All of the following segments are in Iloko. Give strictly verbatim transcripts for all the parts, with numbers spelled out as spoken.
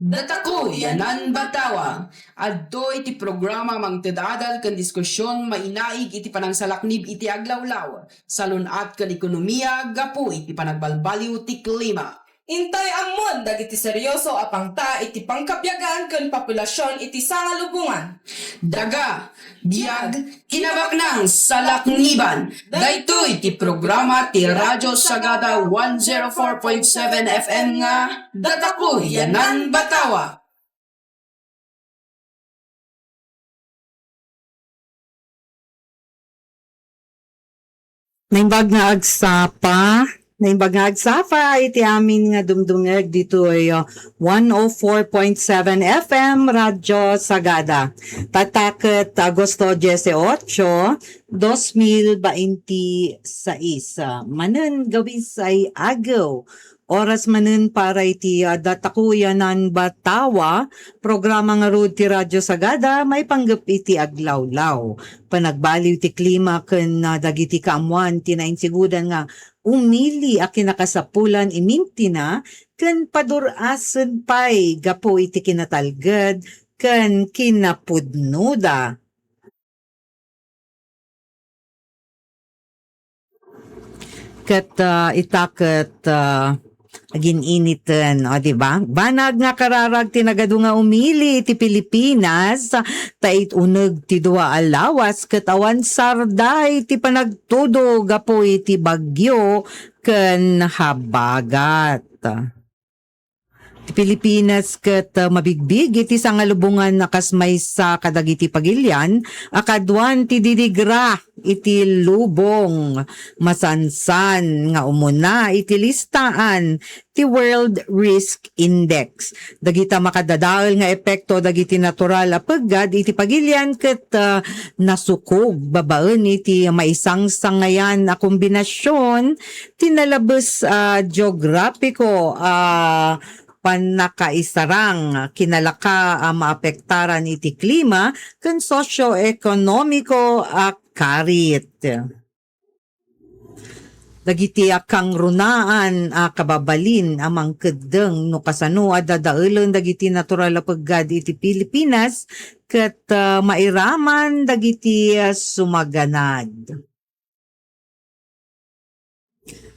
Datako Yanan Batawa. Adtoy ti programa mangted adal ken diskusion mainaig iti panangsalaknib iti aglawlaw, salun-at ken ekonomia gapu iti panagbalbaliw ti klima. Intay ammon dagiti serioso a pangta iti pangkabiagan ken populasion iti sangalubongan. Daga, biag, kinabaknang, salakniban. Daytoy ti programa ti Radyo Sagada one zero four point seven F M nga Datako Yanan Batawa. Naimbag nga agsapa, naimbag nga agsapa iti amin nga dumdumngeg ditoy, uh, one oh four point seven F M Radyo Sagada. Tatta ket Agosto dieciocho, dos mil veintiseis. Uh, manen gawisay agew, oras manen para iti, ah, Datako Yanan Batawa, programa ngarud ti Radyo Sagada, maipanggep iti aglawlaw. Panagbaliw ti klima ken, ah, dagiti kaammuan ti nainsigodan nga umili a kinakasapulan imintina ken padur-asen pay gapu iti kinatalged ken kinapudnoda. Ket, ah, ita ket, ah, agin-initen, o, di ba? Banag nga kararag ti nagadu nga umili iti Pilipinas, ta it uneg ti dua a lawas ket awan sarday ti panagtudo gapu iti bagyo ken habagat. Ti Pilipinas ket, ah, mabigbig iti sangalubongan a kas maysa kadagiti pagilian a kaduan ti didigra iti lubong. Masansan nga umuna iti listaan ti World Risk Index. Dagita makadadael nga epekto dagiti natural a peggad iti pagilian ket, ah, nasukog babaen iti maisangsangayan a kombinasion ti nalabes a geograpiko a pannakaisarang, kinalaka a maapektaran iti klima ken socio-ekonomiko a karit. Dagiti a kangrunaan a kababalin a mangkeddeng no kasano a dadaelen dagiti natural a peggad iti Pilipinas ket, ah, mairaman dagiti, ah, sumaganad.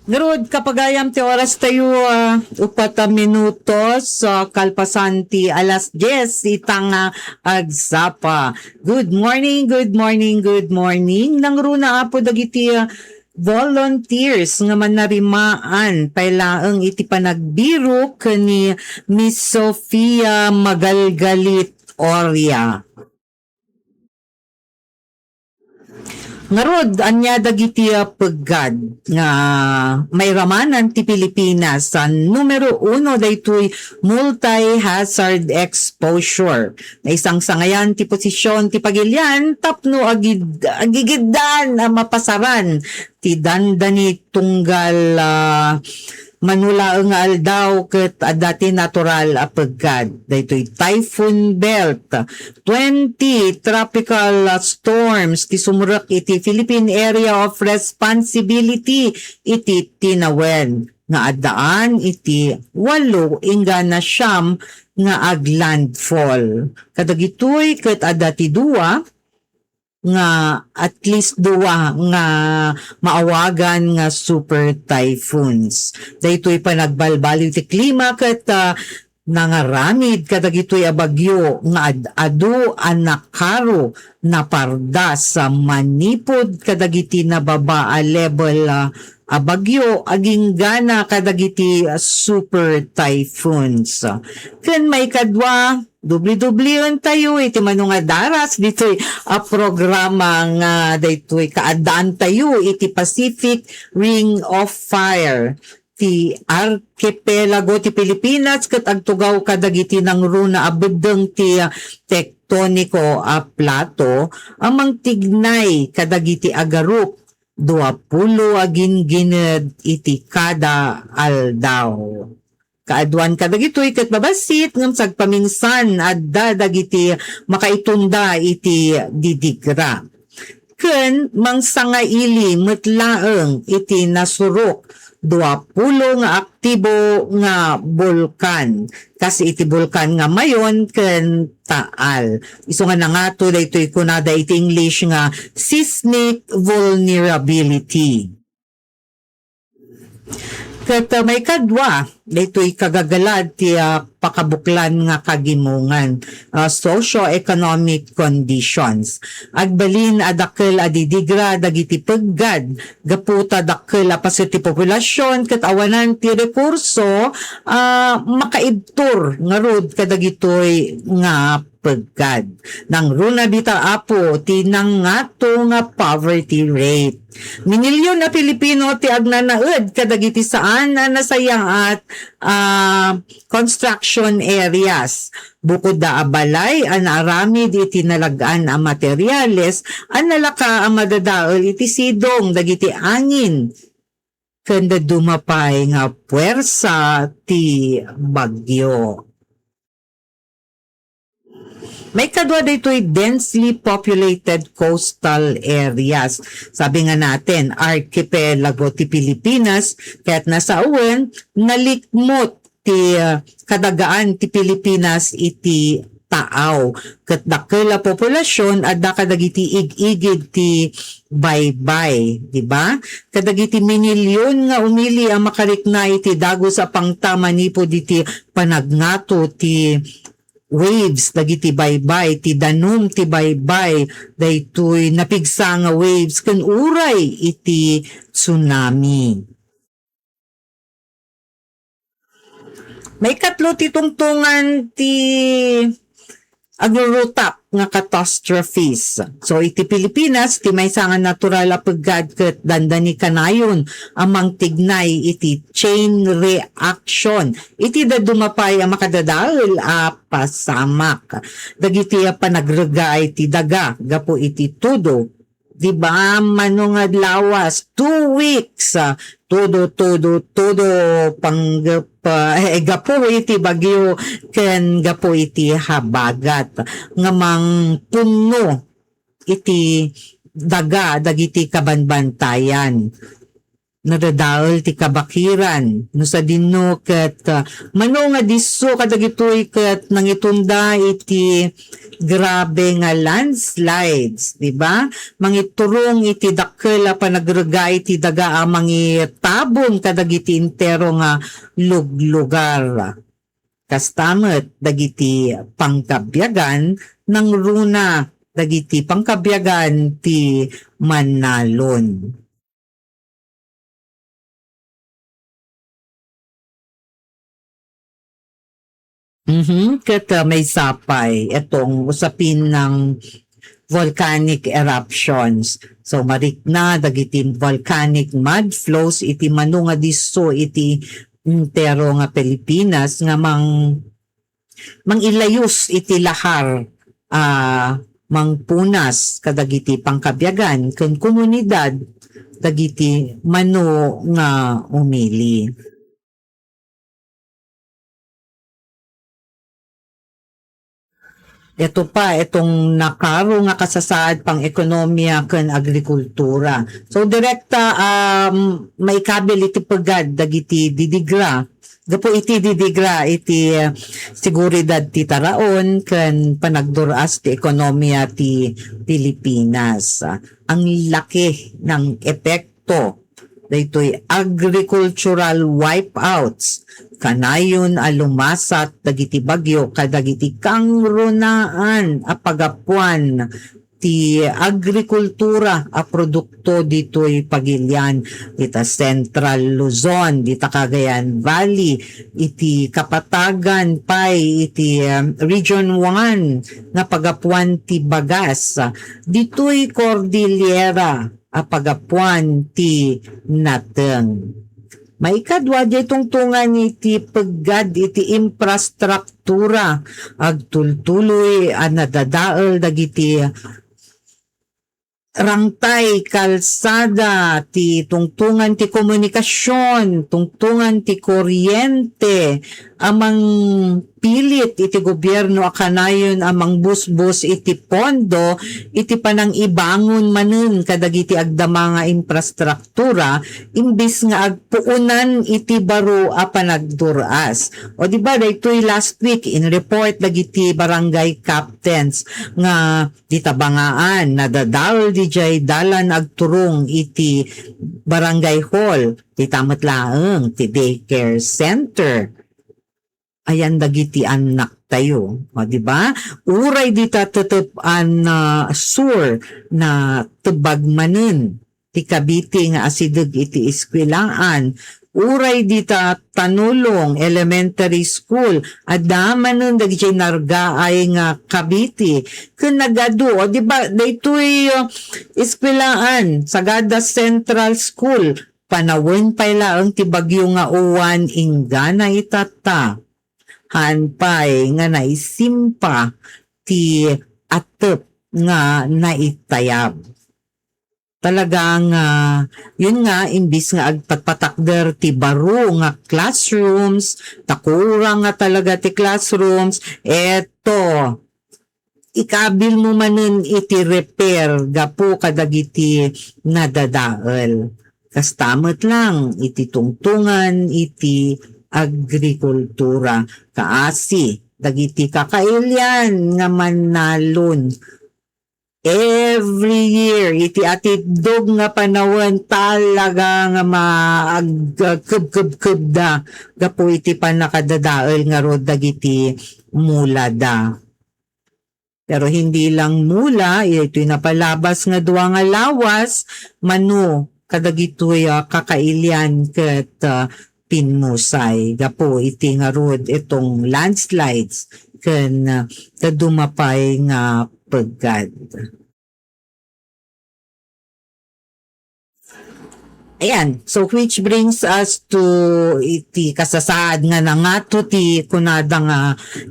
Ngarud, kapagayam ti oras tayo, ah, upat a minutos, ah, kalpasan ti alas dies, ita nga agsapa. Good morning, good morning, good morning. Nangruna, Apo, dagiti, ah, volunteers nga manarimaan pay laeng iti panagbiro ken ni Miss Sofia Magalgalit Oria. Ngarud, ania dagiti, ah, peggad nga mairamanan ti Pilipinas? Ah, numero uno, daytoy multi-hazard exposure. Naisangsangayan ti posisyon ti pagilian tapno agid-, agigiddan a mapasaran ti dandani tunggal, ah, mano laeng nga aldaw ket adda ti natural a peggad. Daytoy typhoon belt, twenty tropical, ah, storms ti sumrek iti Philippine Area of Responsibility iti tinawen nga addaan iti walo inggana siam nga aglandfall. Kadagitoy ket adda ti dua nga at least dua nga maawagan nga super typhoons. Daytoy panagbalbaliw ti klima ket, ah, nangaramid kadagitoy a bagyo nga ad-adu a nakaro, napardas, ah, manipud kadagiti nababa a level, ah, a bagyo agingga kadagiti super typhoons. Ken maikadua, dubli-dublientayo iti mano nga daras ditoy a programa nga daytoy kaaddaantayo iti Pacific Ring of Fire. Ti arkipelago ti Pilipinas ket agtugaw kadagiti nangruna a beddeng ti tektoniko a plato a mangtignay kadagiti agarup duapulo a gingined iti kada aldaw. Kaaduan kadagitoy ket babassit ngem sagpaminsan adda dagiti makaitunda iti didigra. ken mangsangaili met laeng iti nasurok duapulo nga aktibo nga bulkan, kas iti bulkan nga Mayon ken Taal. Isu nga nangato daytoy kunada iti English nga seismic vulnerability. Ket, ah, maikadua, daytoy kagagalad ti, ah, pakabuklan nga kagimongan, ah, socio-economic conditions. Agbalin a dakkel a didigra dagiti peggad gapu ta dakkel a paset ti populasyon ket awanan ti rekurso, ah, makaibtur ngarud kadagitoy nga peggad. Nangruna dita, Apo, ti nangato nga poverty rate. Minilyon a Pilipino ti agnanaed kadagiti saan a nasayaat a construction areas. Bukod da a balay a naaramid iti nalag-an a materials a nalaka a madadael iti sidong dagiti angin ken dadduma pay nga puwersa ti bagyo. Maikadua daytoy densely populated coastal areas. Sabi nga natin, archipelago ti Pilipinas, kaya't nasawen, nalikmot ti, ah, kadagaan ti Pilipinas iti taaw. Ket dakkel a populasyon adda kadagiti ig-igid ti baybay, di ba? Kadagiti minilyon nga umili a makarikna iti dagus a pangta manipud iti panagngato ti waves dagiti baybay, ti danum ti baybay, daytoy napigsa nga waves ken uray iti tsunami. Maikatlo ti tungtongan ti agrurutap nga catastrophes. So, iti Pilipinas, ti maysa nga natural a peggad ket dandani kanayon a mangtignay iti chain reaction iti dadduma pay a makadadael a pasamak. Dagiti a panagrega iti daga gapu iti tudo, di ba, mano nga lawas, two weeks, ah, tudo, tudo, tudo, pang-, pa-, eh, gapu iti bagyo ken gapu iti habagat nga mangpunno iti daga dagiti kabanbantayan. Nadadael ti kabakiran. No sadino ket, ah, mano nga disso kadagitoy ket nangitunda iti grabe nga landslides, di ba? Mangiturong iti dakkel a panagrega iti daga a mangitabon kadagiti entero nga luglugar. Kasta met dagiti pangkabiagan, nangruna dagiti pangkabiagan ti Manalon. Mhm, ket, ah, maysa pay itong usapin ng volcanic eruptions. So, marikna dagiti volcanic mud flows iti mano nga disso iti entero nga Pilipinas nga mang-, mangilayus iti lahar, ah, mangpunas kadagiti pangkabiagan ken komunidad dagiti mano nga umili. Ito pa, itong nakaro nga kasasaad pang-ekonomiya ken agrikultura. So, direkta, um, maikabil iti pegad dagiti didigra. Gapu iti didigra iti, uh, seguridad ti taraon ken panagdur-as ti ekonomiya ti Pilipinas. Ang laki ng epekto daytoy agricultural wipeouts, kanayon a lumasat dagiti bagyo kadagiti kangrunaan a pagapuan ti agrikultura a produkto ditoy pagilian, dita Central Luzon, dita Cagayan Valley, iti Kapatagan pay, iti, em, Region one nga pagapuan ti bagas, ditoy Cordillera a pagapuan ti nateng. Maikadua, diay tungtongan iti peggad iti infrastruktura, agtultuloy a nadadael dagiti rangtay, kalsada, ti tungtungan ti komunikasion, tungtungan ti kuryente, a mangpilit iti gobierno a kanayon a mangbusbos iti pondo iti panangibangon manen kadagiti agdama nga infrastruktura, imbes nga agpuonan iti baro a panagdur-as. O di ba, daytoy last week, in-report dagiti barangay captains nga dita bangaan, nadadael didiay dalan agturong iti barangay hall, dita met laeng ti daycare center. Ayan dagiti annak tayo, o, di ba? Uray dita tetep-an, ah, sur, natebbag manen ti Cavite nga asideg iti eskuelaan. Uray dita Tanulong Elementary School, adda manen dagiti nargaay nga Cavite. Ken nagadu, o, di ba, daytoy, uh, eskuelaan, Sagada Central School, panawen pay laeng ti bagyo nga uwan, inggana itatta. Haan pay nga naisimpa ti atep nga naitayab. Talagang, ah, yun nga, imbis nga agpatpatakder ti baro nga classrooms, takura nga talaga ti classrooms, eto, ikabil mo manen iti repair gapu kadagiti nadadael. Kasta met lang iti tungtungan iti agrikultura, kaasi dagiti kakailian nga mannalon. Every year, iti atiddog nga panawen, talaga nga ma-, ag-, agkebkebkebda gapu iti pannakadadael ngarud dagiti mulada. Pero hindi lang mula, ito'y napalabas nga dua nga lawas, mano, kadagitoy, ah, kakailian ket, ah, pinmusay. Gapu iti ngarud itong landslides ken, ah, dadduma pay nga peggad. Ayan. So, which brings us to iti kasasaad nga nangato ti kunada nga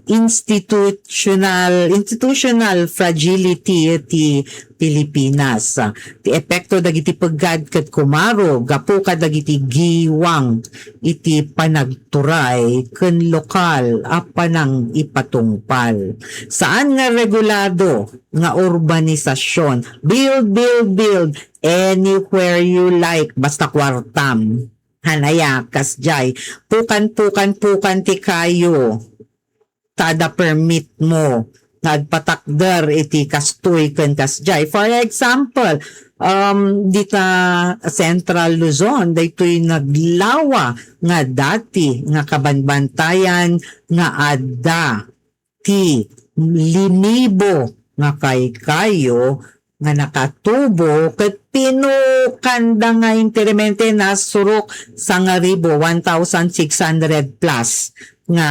institutional, institutional fragility ti Pilipinas. Ti epekto dagiti peggad ket kumaro gapu kadagiti giwang iti panagturay ken lokal a panangipatungpal. Saan nga regulado nga urbanisasyon. Build, build, build anywhere you like, basta kuartam. Hanaya, kasjay. Pukan, pukan, pukan ti kayo. Tada permit mo nga agpatakder iti kastoy ken kasjay. For example, um, dita Central Luzon, daytoy naglawa nga dati nga kabanbantayan nga adda ti linibo nga kaykayo nga nakatubo ket pinukanda nga enteramente nasurok sangaribu, one thousand six hundred plus nga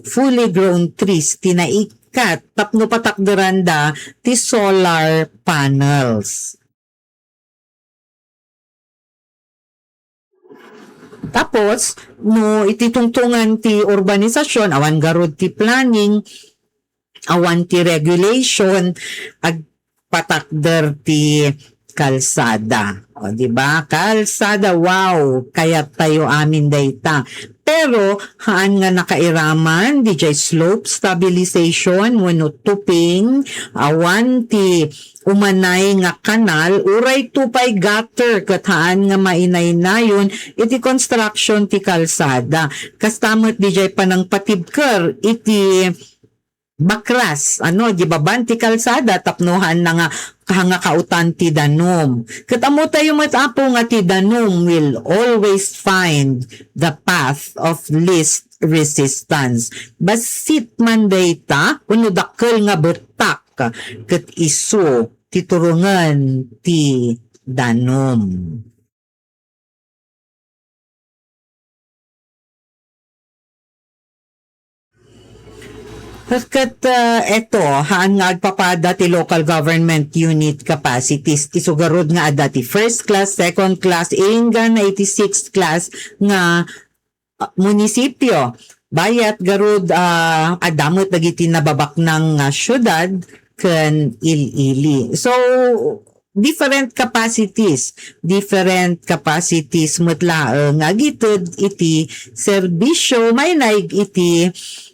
fully grown trees ti naikkat tapno patakderanda ti solar panels. Tapos, no iti tungtungan ti urbanisasyon, awan garud ti planning, awan ti regulation, agpatakder ti kalsada. O, di ba? Kalsada, wow! Kayat tayo amin dayta. Pero, haan nga nakairaman, didiay slope stabilization, wenno tuping, awan ti umanay nga kanal, uray to pay gutter ket haan nga mainaynayon iti construction ti kalsada. Kasta met didiay panangpatibker iti bakras, ano, di baban ti kalsada tapno haan na nga, nga kautan ti danum. Ket ammo tayo met, Apo, nga ti danum will always find the path of least resistance. Bassit man dayta, wenno dakkel nga bettak, ket isu ti turongen ti danum. Ket, ah, eto, haan nga agpapada ti local government unit capacities. Isu garud nga adda ti first class, second class, inggana iti sixth class nga ah, munisipyo. Bayat garud, ah, adda met dagiti nababaknang nga siudad ken il-ili. So, Different capacities, different capacities met laeng nga agited iti serbisyo mainaig iti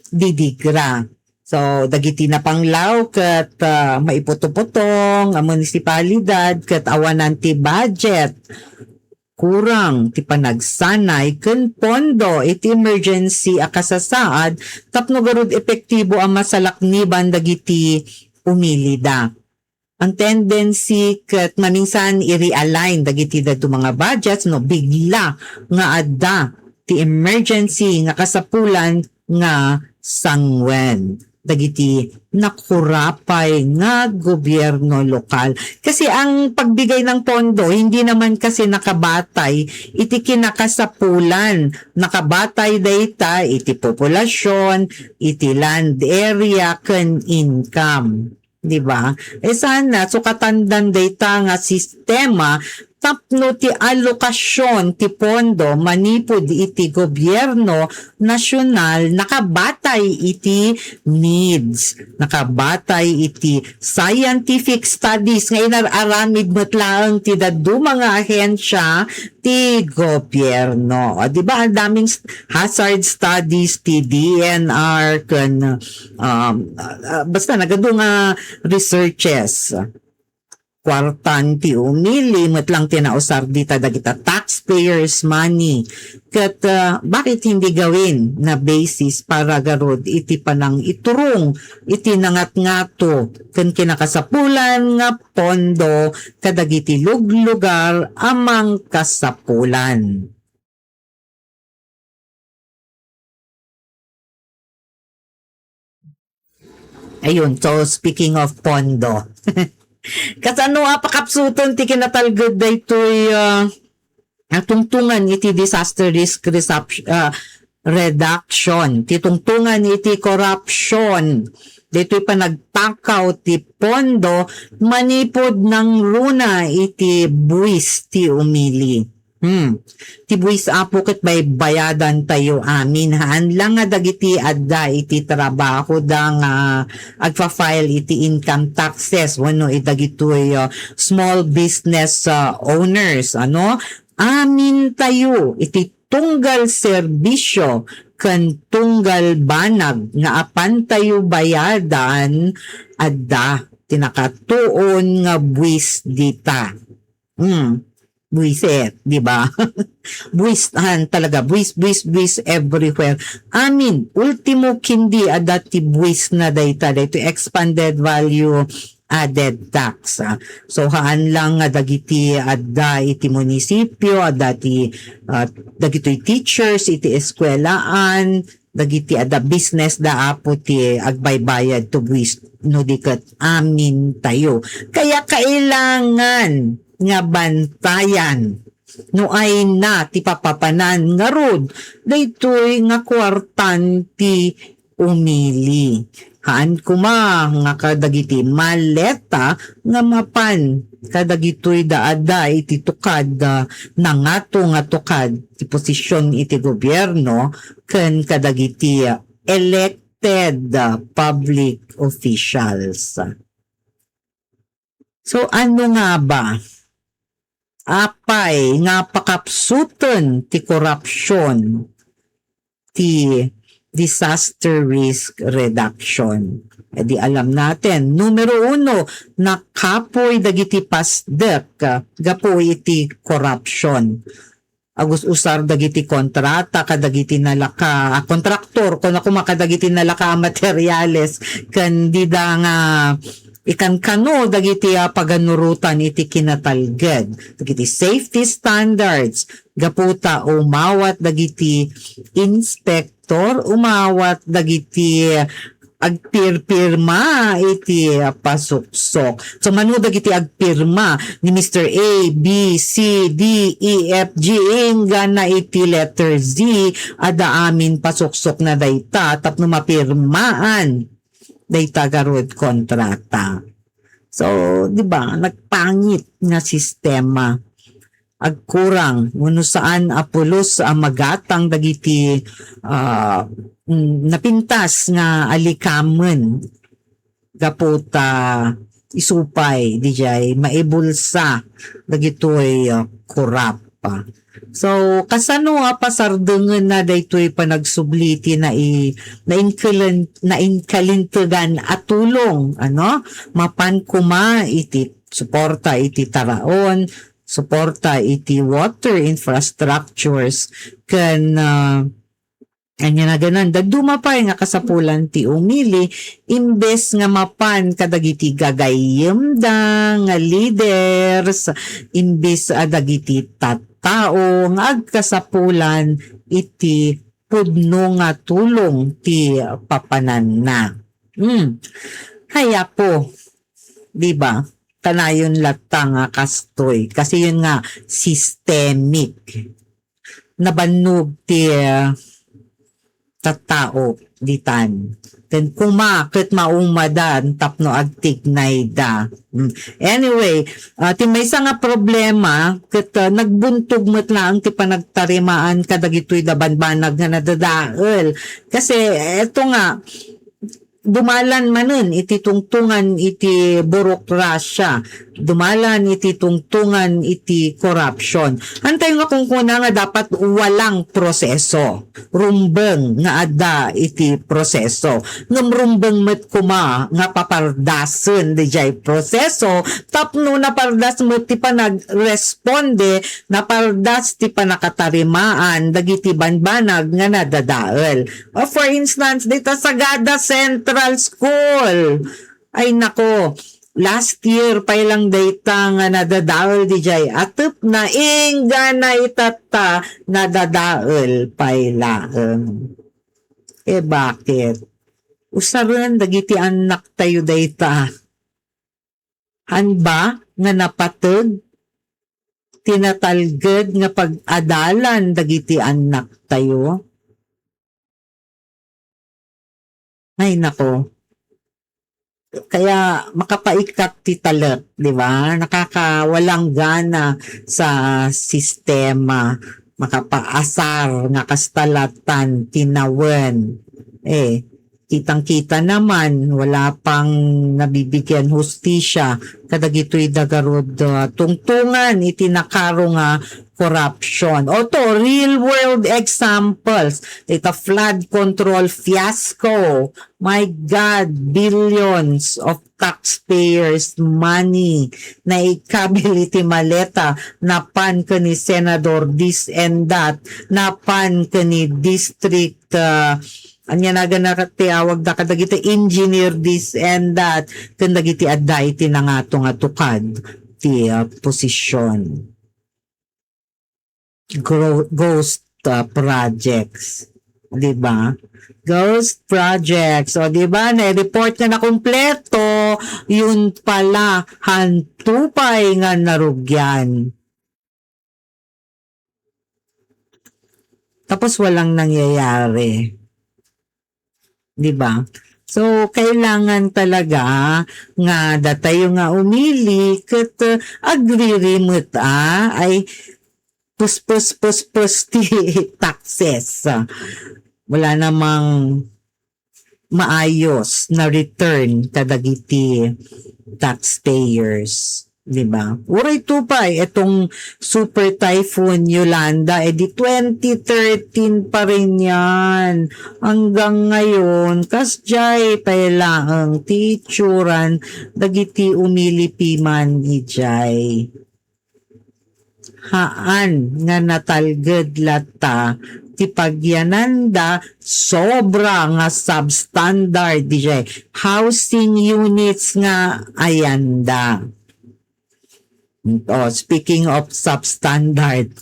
didigra. So, dagiti napanglaw ket, ah, maiputuputong a munisipalidad ket awanan ti budget. Kurang ti panagsanay ken pondo iti emergency a kasasaad tapno garud epektibo a masalakniban dagiti umilida. Ang tendency ket maminsan i-realign dagiti dadduma nga budgets no bigla nga adda ti emergency nga kasapulan nga sanguen dagiti nakurapay nga gobyerno lokal. Kasi ang pagbigay ng pondo, hindi naman kasi nakabatay iti kinakasapulan. Nakabatay dayta iti populasyon, iti land area, ken income. Di ba? E sana, sukatandan dayta nga sistema tapno ti alokasyon ti pondo manipud iti gobyerno nasyonal nakabatay iti needs, nakabatay iti scientific studies nga inar-aramid met laeng ti dadduma nga ahensya ti gobyerno. O, di ba, ang daming s-, hazard studies ti D N R ken, um, ah, ah, basta nagadu nga researches. Kwartan ti umili, met lang ti nausar dita dagita taxpayers' money. Ket, ah, bakit hindi gawin na basis para garud iti panangiturong iti nangatngato ken kinakasapulan nga pondo kadagiti luglugar a mangkasapulan? Ayun, so speaking of pondo, kasano a pakapsuten ti kinatalged daytoy, ah, a tungtungan iti disaster risk resap-, ah, reduction, ti tungtungan iti corruption, daytoy panagtakaw ti pondo manipud nangruna iti buis ti umili. Hmm. Ti buis, Apo, ket baybayadantayo amin. Haan lang nga dagiti adda iti trabahoda nga agfa-file iti income taxes wenno idagitoy, uh, small business, uh, owners, ano? Amintayo iti tunggal serbisyo ken tunggal banag nga apantayo bayadan, adda ti nakatuon nga buis dita. Hmm. Buiset, di ba? Buis, han, talaga. Buis, buis, buis everywhere. Amin, ultimo kindi, adda ti buis na dayta, daytoy expanded value added tax, ah. So, haan lang nga dagiti adda iti munisipyo, adda ti, ah, dagitoy teachers iti eskuelaan, dagiti adda business da, Apo, ti agbaybayad to buis no di ket amintayo. Kaya kailangan nga bantayan no ayna ti papapanan ngarud daytoy nga kuartan ti umili. Haan koma nga kadagiti maleta nga mapan kadagitoy da adda iti tukad, ah, nangato nga tukad ti posisyon iti gobierno ken kadagiti elected, ah, public officials. So, ano nga ba? Apay nga pakapsuten ti korupsyon ti disaster risk reduction? E di alam natin, numero uno, nakapoy dagiti pasdek, ah, gapu iti korupsyon. Agus-usar dagiti kontrata kadagiti nalaka-, ah, kontraktor, kuna koma kadagiti nalaka a materyales, ken dida nga ikankano dagiti, ah, paganurotan iti kinatalged, dagiti safety standards, gapu ta umawat dagiti inspector, umawat dagiti agpirpirma iti pasuksok. So, mano dagiti agpirma ni Mister A, B, C, D, E, F, G, inggana iti letter Z, adda amin pasuksok na dayta tapno mapirmaan dayta garud kontrata. So, di ba, nagpangit nga sistema. Agkurang, wenno saan a pulos a magatang dagiti, ah, mm, napintas nga alikamen gapu ta isupay, dijay maibulsa dagitoy, ah, korap. So, kasano a pasardengenna daytoy panagsubli ti nai-, nainkelen-, nainkalintegan a tulong, ano? Mapan koma iti suporta iti taraon, suporta iti water infrastructures, ken, ah, ania naganan, dadduma pay nga kasapulan ti umili, imbes nga mapan kadagiti gagayyemda nga leaders, imbes a dagiti tattao nga agkasapulan iti pudno nga tulong ti papananna. Hmm. Hay Apo, di ba? Kanayon latta nga kastoy. Kasi yun nga, systemic. Nabannog ti, ah, tattao ditan. Then kuma ket maumadan tapno agtignayda. Mm. Anyway, ah, ti maysa nga problema ket, ah, nagbuntog met laeng ti panagtarimaan kadagitoy da banbanag nga nadadael. Kasi eto nga, dumalan manen iti tungtungan iti burokrasya, dumalan iti tungtungan iti korupsyon. Antayo nga kunkuna nga dapat walang proseso, rumbeng nga adda iti proseso. Ngem rumbeng met koma nga papardasen dijay proseso tapno napardas met ti panagresponde, napardas ti panakatarimaan dagiti banbanag nga nadadael. O, for instance, dita Sagada Central School. Ay nako, last year pay lang dayta nga nadadael dijay atep na ingganay tatta nadadael pay laeng. Eh, bakit? Usaren dagiti annak tayo dayta. Haan ba nga napateg ti natalged nga pag-adalan dagiti annak tayo? Ay, nako. Kaya makapaikat ti talek, di ba? Nakakawalang gana sa sistema. Makapaasar nga kasta latan tinawen. Eh, kitang-kita naman, wala pang nabibigyan hustisya kadagitoy dagarud, ah, tungtungan iti nakaro nga corruption. Oto, real world examples. Ita flood control fiasco. My God, billions of taxpayers' money naikabil iti maleta, napan ken ni Senador this and that, napan ken ni District, ah, ania nagan ti awagda kadagiti engineer this and that, ken dagiti adda iti nangato nga tukad ti, ah, posisyon. Gro-, ghost, ah, projects. Di ba? Ghost projects. O, di ba? Na-report nga nakumpleto, yun pala, hanto pay nga narugian. Tapos walang nangyayari. Di ba? So, kailangan talaga nga datayo nga umili ket, uh, agriri met, ah, ay puspos, puspos ti taxes. Wala namang maayos na return kadagiti taxpayers. Di ba? Uray to pay, itong Super Typhoon Yolanda, eh, di twenty thirteen pa rin yan. Hanggang ngayon, kasjay pay laeng ti itsuran dagiti umili piman ijay. Haan nga natalged latta ti pagyananda, sobra nga substandard ijay housing units nga ayanda. Oh, speaking of substandard,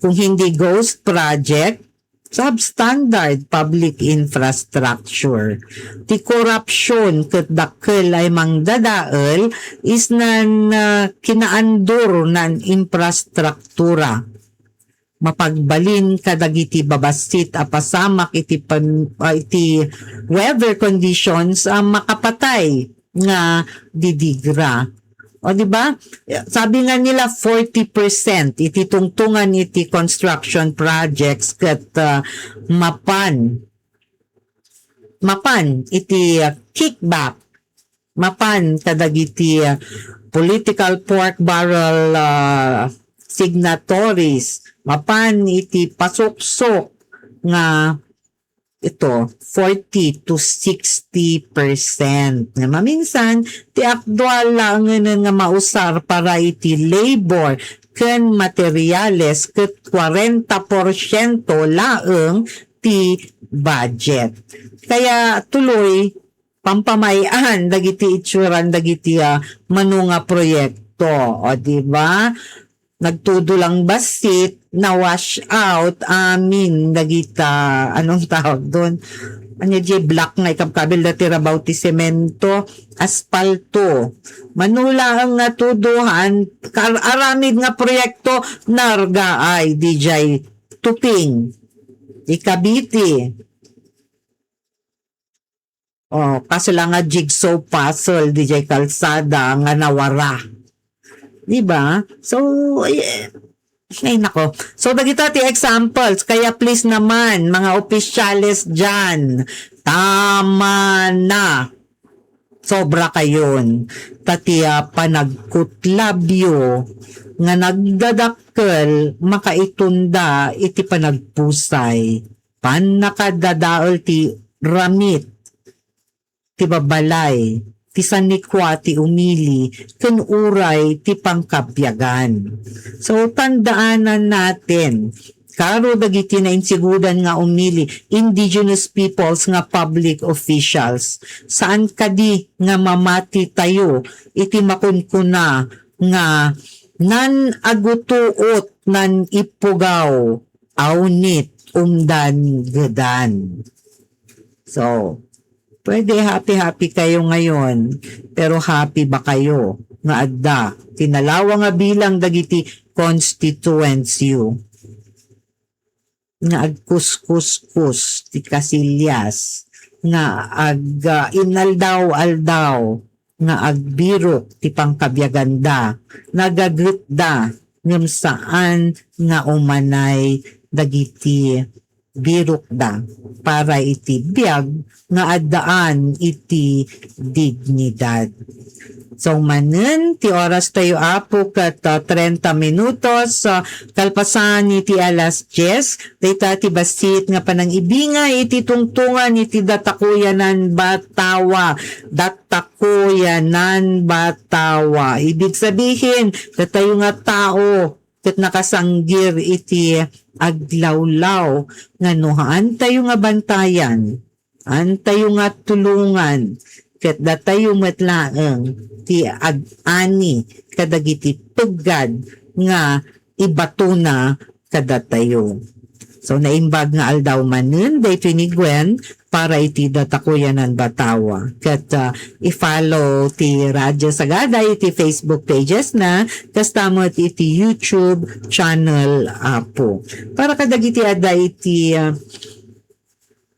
kung hindi ghost project, substandard public infrastructure. Ti korupsyon ket dakkel ay mangdadael isnan, ah, kinaandur nan infrastruktura. Mapagbalin kadagiti babassit a pasamak iti pan-, ah, iti weather conditions a makapatay nga didigra. O, di ba? Sabi nga nila, forty percent iti tungtungan iti construction projects ket, ah, mapan, mapan iti, ah, kickback. mapan kadagiti, ah, political pork barrel, ah, signatories, mapan iti pasuksok nga ito, forty to sixty percent. Nga maminsan, ti aktual laengen nga mausar para iti labor ken materiales ket kwarenta porsiento laeng ti budget. Kaya tuloy, pampamay-an dagiti itsuran dagiti, ah, mano nga proyekto. O, di ba? Nagtudo lang bassit, na-wash out amin dagita, anong tawag doon? Anya, di block nga ikabkabil dati rabaw ti semento, aspalto. Mano laeng nga tudohan, kar-, aramid nga proyekto, narga ay, di jay tuping. Ikabiti. Oh, kaso lang nga jigsaw puzzle, di jay kalsada nga nawara. Di ba? So, eh, ay nako. So, dagita ti examples. Kaya please naman, mga opisyales dyan, tama na. Sobra kayon. Ta ti, ah, panagkutlabyo nga nagdadakkel makaitunda iti panagpusay, pannakadadael ti ramit ti babalay, ti sanikua ti umili, ken uray ti pangkabiagan. So, tandaanan natin, karo dagiti nainsigudan nga umili, indigenous peoples nga public officials, saan kadi nga mamati tayo iti makunkuna nga nan-agutuot, nan-ipugaw, awnit, umdan, gedan. So, pwede happy-happy kayo ngayon, pero happy ba kayo nga adda ti nalawa nga bilang dagiti constituents you nga agkuskuskus ti kasilyas, nga ag-, ah, inaldaw-aldaw, nga agbirok ti pangkabiaganda, nagagetda, ngem saan nga umanay dagiti birokda para iti biag nga addaan iti dignidad. So, manen ti oras tayo, Apo, ket, ah, treinta minutos, ah, kalpasan iti alas dies, dayta ti bassit nga panangibingay iti tungtongan iti datakuyanan batawa. Datakuyanan batawa. Ibig sabihin, datayo nga tao, ket nakasanggir iti aglawlaw nga no haantayo nga bantayan, haantayo nga tulongan, ket datayo met laeng ti ag-ani kadagiti peggad nga ibatona kadatayo. So, naimbag nga aldaw manen daytoy ni Gwen para iti datakuyanan batawa. Ket, ah, i-follow ti Radyo Sagada iti Facebook pages na, kasta met iti YouTube channel, Apo. Para kadagiti adda iti, ah,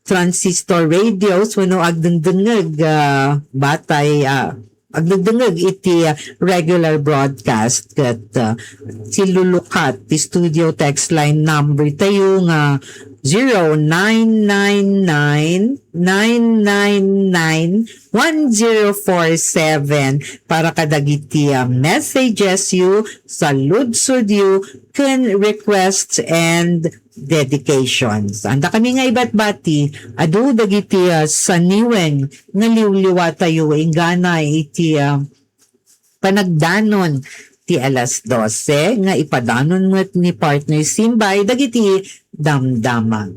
transistor radios wenno agdengdengngeg, ah, batay, ah, agdengdengngeg iti, ah, regular broadcast ket, ah, silulukat ti studio text line number tayo nga zero nine nine nine, nine nine nine, one zero four seven para kadagiti, ah, messages you, saludsod you, ken requests and dedications. Anda kami nga ibatbati, adu dagiti, ah, saniwen nga liwliwa tayo inggana iti, ah, panagdanon ti alas dose nga ipadanon met ni Partner Simbay dagiti damdamag.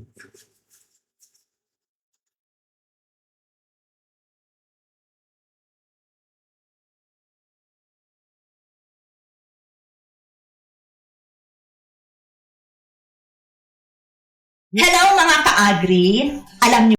Hello, mga ka-agri! Alam niyo